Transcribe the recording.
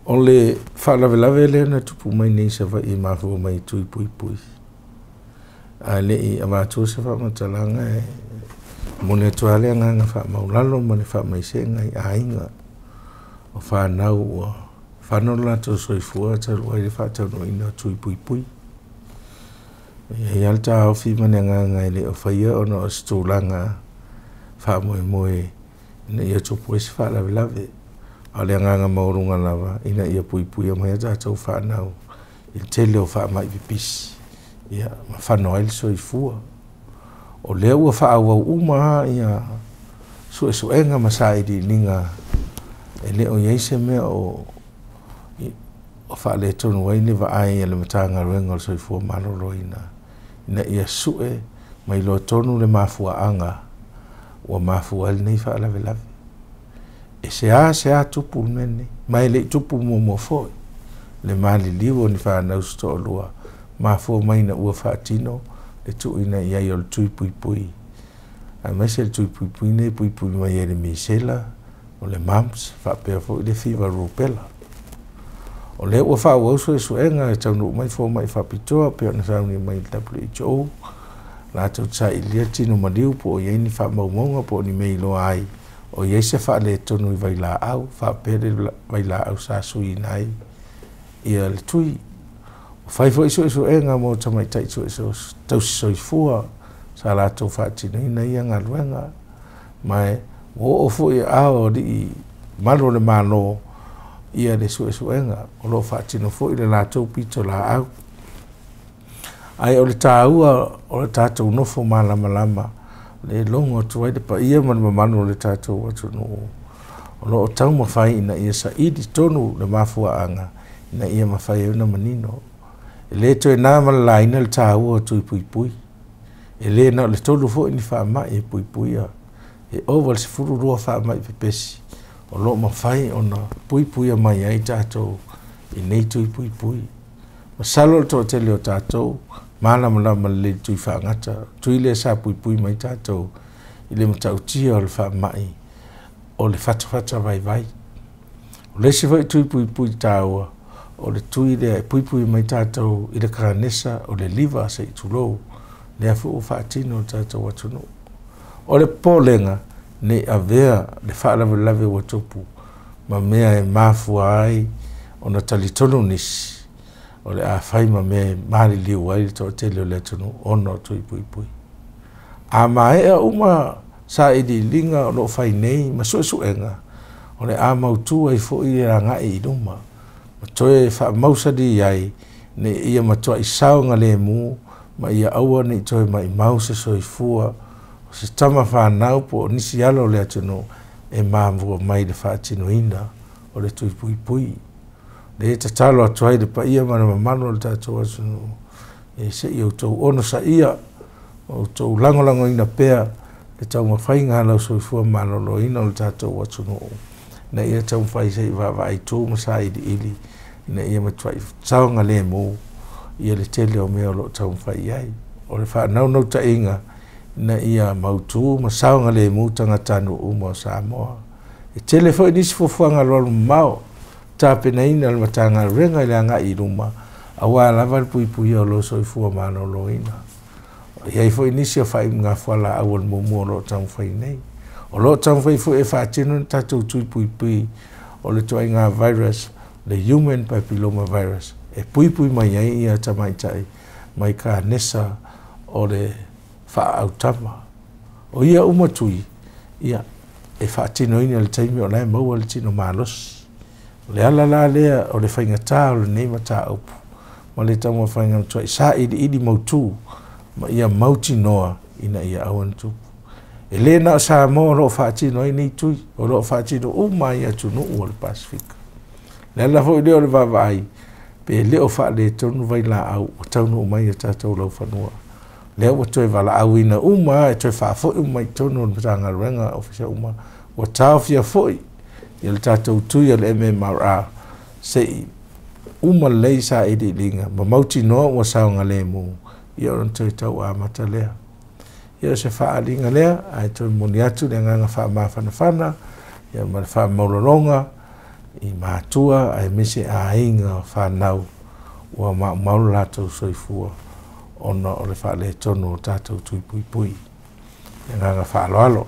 O le faalavelave lea na tupu mai nei i Savaii e mafua mai i tui puipui. Ae le i avatua se faamatalaga e momoli atu lava le agaga faamaualalo ma le faamaisega i aiga o fanau ua fano lo latou soifua talu ai le faataunuuina o tui puipui. E i ai lava le taofi ma le agaga e le o faia ona o se tulaga faamoemoe ina ia tupu ai se faalavelave, a o le agaga maualuga lava ina ia puipuia mai a tatou fanau i le tele o faamai pipisi, ia, ma fano ai le soifua. O lea ua faaauau uma lava ia suesuega ma sailiiliga, e le o i ai se mea o faaletonu ai le vaai a le Matagaluega o le Soifua Maloloina ina ia sue ma iloa tonu le mafuaaga ua mafua ai lenei faalavelave. E seasea tupu le mea lenei, ma e le i tupu muamua foi le maliliu o ni fanau se toalua, mafua mai ina ua faatino le tuuina i ai o le tui puipui, aemaise le tui puipui lenei e puipui mai ai i le misela, o le mumps, faapea foi le fiva rubella. O lea ua faaauau suesuega e taunuu mai fomai faapitoa pei ona sauni mai i le WHO, latou te sailia tino maliu po o i ai ni faamaumauga po o ni mea e iloa ai o i ai se faaletonu i vailaau faapea le vailaau sa suiina ai ia le tui. Ua fai foi suesuega mo tamaitai tausi soifua sa latou faatinoina ia galuega, ma ua oo foi i aao o alii malu o le Malo ia le suesuega o lo o faatino foi le latou pitolaau. Ae o le taua o le tatou nofo malamalama, le logo atu ai le paia ma le mamalu o le tatou atunuu, o lo o taumafai ina ia saili tonu le mafuaaga ina ia mafai ai ona manino. E le toe na ma le laina le taua o tui puipui. E le na o le 3 foi ni faamai e puipuia, e ova i le 12 faamai pepesi o lo o mafai ona puipuia mai ai tatou i nei tui puipui. Masalo o le toatele o tatou malamalama lelei i le tui faagata, tui lea sa puipui mai tatou i le matautia o le faamai o le fatafata vaivai. O le isi foi tui puipui taua, o le tui lea e puipui mai tatou i le kanesa o le liver, se i tulou, lea foi ua faatino e le tatou atunuu. O le popolega, ne i avea le faalavelave ua tupu ma mea e mafua ai ona talitonu nisi o le a fai ma mea e maliliu ai le toatele o le atunuu ona o tui puipui. A maea uma sailiiliga o lo o fai nei ma suesuega, o le a mautu ai foi le agai i luma, ma toe faamausali ai ina ia matuai saogalemu ma ia aua ne i toe maumau se soifua o se tama fanau po o nisi alo o le atunuu e mafua mai i le faatinoina o le tui puipui. Le tatalo atu ai le paia ma le mamalu o le tatou atunuu, e se i outou onosaia, outou lagolagoina pea le taumafaiga a lau soifua maloloina o le tatou atunuu, ina ia taumafai se i vaavaai tu ma sailiili ina ia matuai saogalemu ia le tele o mea o lo o taumafai i ai. O le faanaunautaiga ina ia mautu ma saogalemu tagatanuu uma o Samoa. E tele foi nisi fuafuaga alualumamao tapenaina e le Matagaluega i le agai i luma, aua lava le puipuia o lo soifua maloloina. E i ai foi nisi o faaiuga fualaau a le muamua o lo o taumafai nei. O lo o taumafai foi e faatino ni tatou tui puipui o le ituaiga virus, le human papilloma virus, e puipui mai ai ia tamaitai mai kanesa o le faaautama. O ia uma tui, ia, e faatinoina i le taimi o la e maua le tino malosi. O le ala la lea o le faigata o lenei mataupu ma le taumafaiga matuai sailiili mautu ma ia mautinoa ina ia aua ne tupu. E le na o Samoa o lo o faatino ai nei tui, o lo o faatino uma ai atunuu o le Pasefika. Le ala foi lea o le vaavaai, pe le o faaletonu vailaau ua taunuu mai i tatou laufanua. Lea ua toe valaauina uma e toe faafoi uma i totonu o le Matagaluega, ofisa uma, ua taofia foi i le tatou tui o le MMRR, se i uma lelei sailiiliga ma mautinoa ua saogalemu, ia ona toe tau amata lea. Ia o se faaaliga lea, ae toe momoli atu le agaga faamafanafana ia ma le faamaualaloga I matua aemaise aiga o fanau ua maumau lo latou soifua ona o le faaletonu o tatou tui puipui. Le agaga faaaloalo.